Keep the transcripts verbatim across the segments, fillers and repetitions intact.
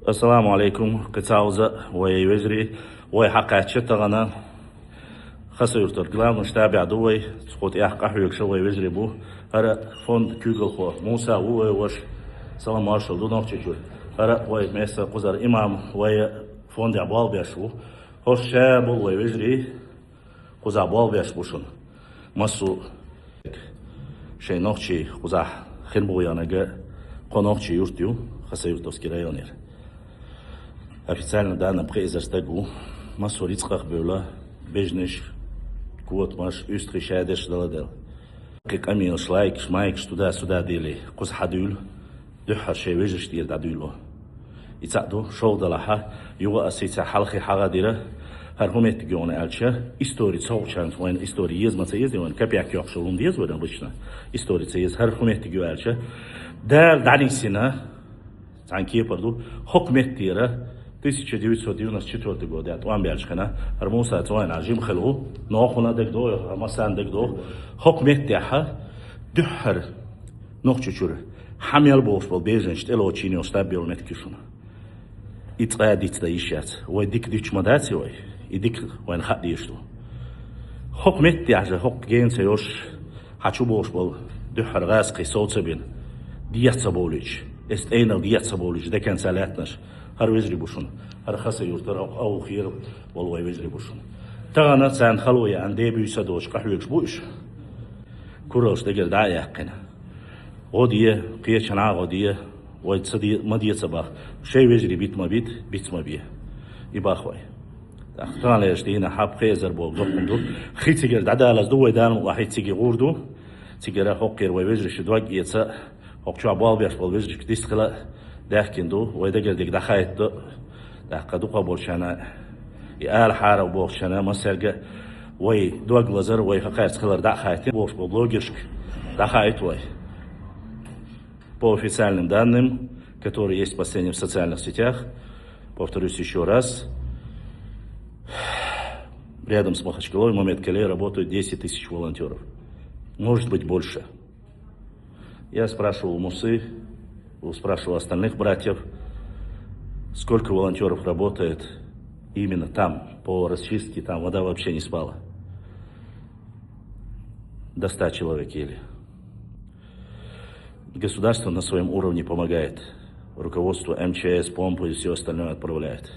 Ассаламу алейкум, кхин цхьа оза вай вежарий, вай хьакхаьчча тахана Хасавюртара главный штабехь ду вай, цу тӀехь къахьоьгуш вай вежарий бу. ХӀара фонд куьйгалхо Муса ву вай ваша, салам маршалла ду Нохчийчуьра. ХӀара вай месса кхузара имам вай фондехь болх беш ву. ХӀорш ша болу вай вежарий, кхузахь болх беш бу шуна. Массо а шайн нохчий кхузахь хин бу яна га, кхо нохчий юрт ю Хасавюртовский районера. Официально данным пхи эзар стаг ву. Массо а рицкъах бевлла, бежнаш, котамаш, уьстагӀий шадерш дала дела. Кхин къамелаш, лайкаш, майкаш туда-сюда дели, кхуза хьадуьйла, дуьххьара шайн вежаршна тӀера дӀадуьйло. И цхьаъ ду, шолгӀа далахьа, юха аса и цхьа хьалхе хьагӀа дира, хӀара хӀун меттиг ю аьлча, истори ца хуучарна, вайна истори еза ма ца еза, вайна копейка йоккхуш хӀума деза вайна обычно. Истори ца еза, хӀара хӀун меттиг ю аьлча, Дала дӀанисйина, цхьана кепара ду, хӀокху меттера, тысяча девятьсот девяносто четвёртый года тӀом баьлча хина, хӀара Муса цӀойна жима хила ву, нохуна дагадогӀу, массарна дагадогӀу, хӀокху меттехьа, дуьххьара Нохчийчуьра хьан мел бохуш болу беженцаш тӀелочийна йолу штаб йолу меттиг ю шуна. И цкъа а диц дан йиш яц. Вай дика дуьтуш ма дац и вай. И дика вайна хаа дезаш ду. ХӀокху меттехь же, хӀокху гена ца йолуш, хьан чу бохуш болу дуьххьара гӀазкхий сов ца бина, дехьа ца бовлуьйтуш, эс тӀейнал дехьа ца бовлуьйтуш, декан ца лаьттанаш, хӀара вежарий бу шуна. ХӀара Хасавюртара, хӀокху Авухера болу вай вежарий бу шуна. Тахана царна хало яьхна, де буьйса доцуш къахьоьгуш бу уьш. Куралш дагара дӀа а яьккхина. ГӀо де, кхечанхьа а гӀо де, вай ца де, ма де ца баха. Шайн вежарий бита ма бита, бица ма бе. И баха вай. ТӀаккха таханлерчу дийнахь хьа пхи эзар болу доккхун ду. Хи цигара дӀадалаза ду, вай Дала мукъ лахь, хи цига гӀур ду. Цигара хӀокхера вай вежаршна дог эца, хӀокху чохь болх беш болу вежаршка дистхила даьхкина ду, вай дагара дерг дӀахаийта ду. ТӀаккха дукха болчарна, и ала хьарам бохучарна, массаьрга вай дог лазар, вай хакхарца хилар дӀа а хаийтина, бохуш болу блогершка дӀахаийта вай. По официальным данным, которые есть в последних социальных сетях, повторюсь ещё раз, рядом с Махачкалой, в Маматкале работают десять тысяч волонтёров. Может быть, больше. Я спрашивал у Мусы, спрашивал остальных братьев, сколько волонтёров работает именно там, по расчистке, там вода вообще не спала. До ста человек еле. Государство на своём уровне помогает. Руководство МЧС, помпы и всё остальное отправляет.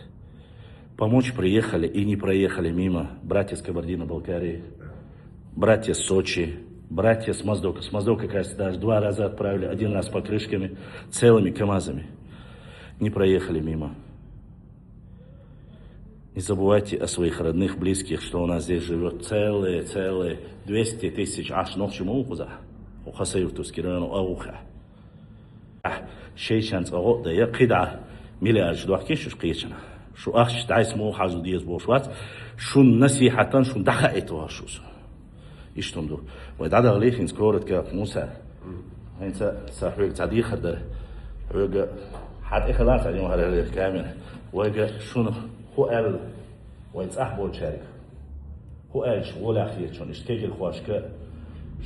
Помочь приехали и не проехали мимо братья с Кабардино-Балкарии, братья с Сочи, братья с Моздока. С Моздока, кажется, даже два раза отправили, один раз покрышками, целыми КамАЗами. Не проехали мимо. Не забывайте о своих родных, близких, что у нас здесь живёт целые, целые двести тысяч, аш нохчий ма ву кхузахь, у Хасавюртовский район, у Авухе. Ахь шайчан цкъа гӀо а дан, я кхидӀа миллиардаш дохкий шуьш кхечанхьа. Шу ахча дӀайса муха хьажа деза бохуш вац, шун насихьатан шун дӀахаийта вахаш ву со. Иштта хӀума ду. Вай дӀадахале хӀинца коротко, Муса. ХӀинца сан хьоьга цхьа дехар дара. Хьоьга хьан тӀе хила ца дина хӀара камера. Вайга шуна хӀу аьлла, вайн цӀахь болчаьрга. ХӀу аьлча, гӀолехь хетачун, иштта кегирхошка,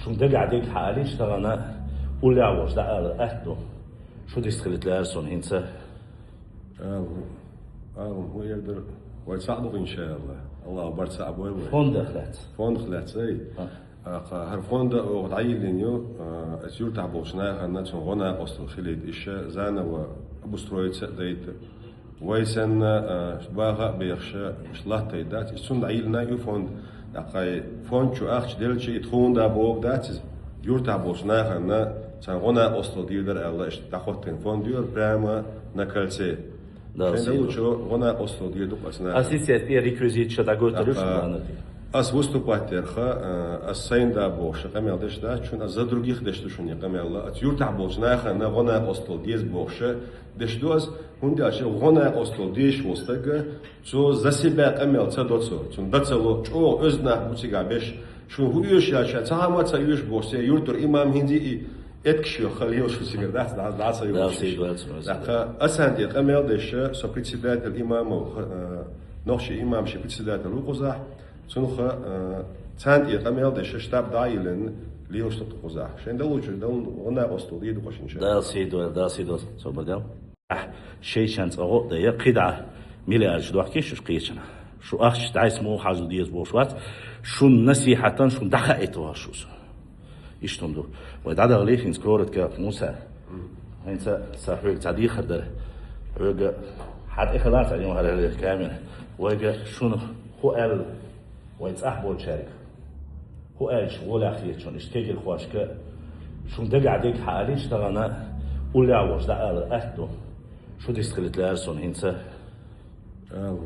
шун дагахь дерг хьаалийша тахана, уллехь волуш дӀаалар атта ду. Шу дистхилийта лаьара суна хӀинца. Ала, ала, хӀун эр дара? Вай цхьаъ бу, иншаалла. Аллах бар цхьаъ бойла вай. Фондах лаьцна. Фондах лаьцна, ай? А. А, кха, хӀара фонда оха дӀайиллина ю, а, аса юртахь болчу нахана цунна гӀо-накъосталла хилийта, иша заново обустроиться а дайта. Вай санна, а, баха а бехаш, иштта латтайта дац. Иза цунна дӀайиллина ю фонд. ТӀаккха и фонд чу ахча делча, и тхуна да боху дац иза. Юртахь болчу нахана царна гӀо-накъосталла дийр дара аьлла, иштта дӀахӀоттийна фонд ю хӀара прямо на кольце. Да, шайн далучу гӀо-накъосталла дийр ду-кх аса нахана. Аса иза тӀе реквизит ша дӀагойтур ю шуна, тӀаккха аса выступать дерха, а, аса сайна да бохуш къамел деш дац шуна, аса за других деш ду шуна и къамел. Аса юртахь болчу нахана гӀо-накъосталла деза бохуш деш ду аса, хӀунда аьлча гӀо-накъосталла дезаш волу стаг, цо за себя къамел ца до цо, цунна дан ца ло, чӀогӀа оьзда нах бу цигахь беш. Шуна хӀун оьшу аьлча, цхьа хӀума ца оьшу бохуш, церан юртара имам хӀинца и эткаш йоху хала йолуш шу цигара дац, дӀа, дӀа ца йолуш. ТӀаккха аса царна тӀе къамел деш, со председатель имамов, ха-, а, нохчийн имамийн председатель ву кхузахь, цунах, а, царна тӀе къамел деш, штаб дӀа а йиллина, лелаш ду кхузахь. Шайн далучу, далун, гӀо-накъосталла дийр ду-кх аса, иншаалла. Дала сий дойла, Дала сий дойла, собар дел. Шайчан цӀа гӀо а дай, кхидӀа миллиардаш дохкий шуьш кхечанхьа. Шу ахча дӀайса муха хьажа деза бохуш вац, шун насихьатан шун дӀахаийта вац шу. Иштта хӀума ду. Вай дӀадахале хӀинца коротко, Муса. ХӀинца сан хьоьга цхьа дехар дара. Хьоьга хьан тӀе хила ца йо хӀара камера. Вайга шуна хӀу аьлла, вай цӀахь болчаьрга. ХӀу аьлча, гӀолехь хетачун, иштта кегирхошка, шун дагахь дерг хьаалийча тахана, уллехь волча дӀаалар атта ду. Шу дистхилийта лаьара суна хӀинца. Алла,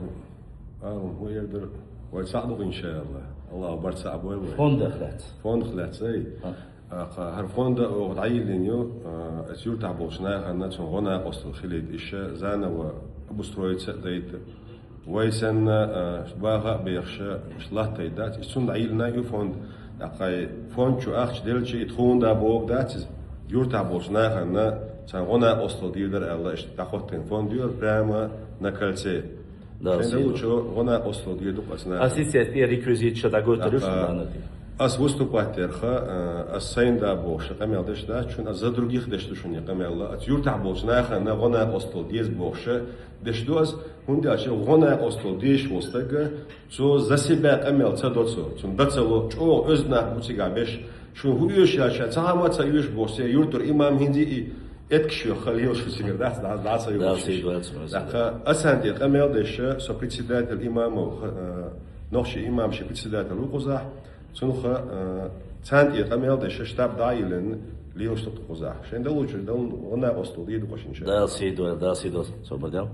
Алла, хӀу эр дара, вай цхьаъ ду, иншаалла. Аллахьа барт цхьаъ бойла вай. Фондах лаьцна. Фондах лаьцна, ай. А. Аха, хӀара фонда оха дӀайиллина ю, а, аса юртахь болчу нахана цунна гӀо-накъосталла хилийта, иша заново обустроиться а дайта. Вай санна, а, баха а бехаш, латтайта дац. Иза цунна дӀайиллина ю фонд. ТӀаккха и фонд чу ахча делча, и тхуна да боху дац иза. Юртахь болчу нахана царна гӀо-накъосталла дийр дара аьлла, иштта дӀахӀоттийна фонд ю, прямо на кольце. Да, шайн далучу гӀо-накъосталла дийр ду-кх аса нахана. Аса и церан тӀе реквизит ша дӀагойтур ю шуна, а, ана тӀе. Аса выступать дерха, а, аса сайна да бохуш къамел деш дац шуна, аса за других деш ду шуна и къамел. Аса юртахь болчу нахана гӀо-накъосталла деза бохуш деш ду аса, хӀунда аьлча гӀо-накъосталла дезаш волу стаг, цо за себя къамел ца до цо, цунна дан ца ло, чӀогӀа оьзда нах бу цигахь беш, шуна хӀун оьшуш яц, ша цхьа хӀума а ца оьшу бохуш, церан юьртара имам хӀинца и эткаш йохка лелаш ву цигара дац, дӀа, дӀа ца йохуш. ТӀаккха аса царна тӀе къамел деш, со председатель имамов, ха-, а, нохчийн имамийн председатель ву кхузахь, цунах, а, царна тӀе къамел деш, штаб дӀа а йиллина, лелаш ду-кх кхузахь. Шайн далучу, далун гӀо-накъосталла дийр ду-кх аса, иншаалла. Дала сий дойла, Дала сий дойла, собар дел.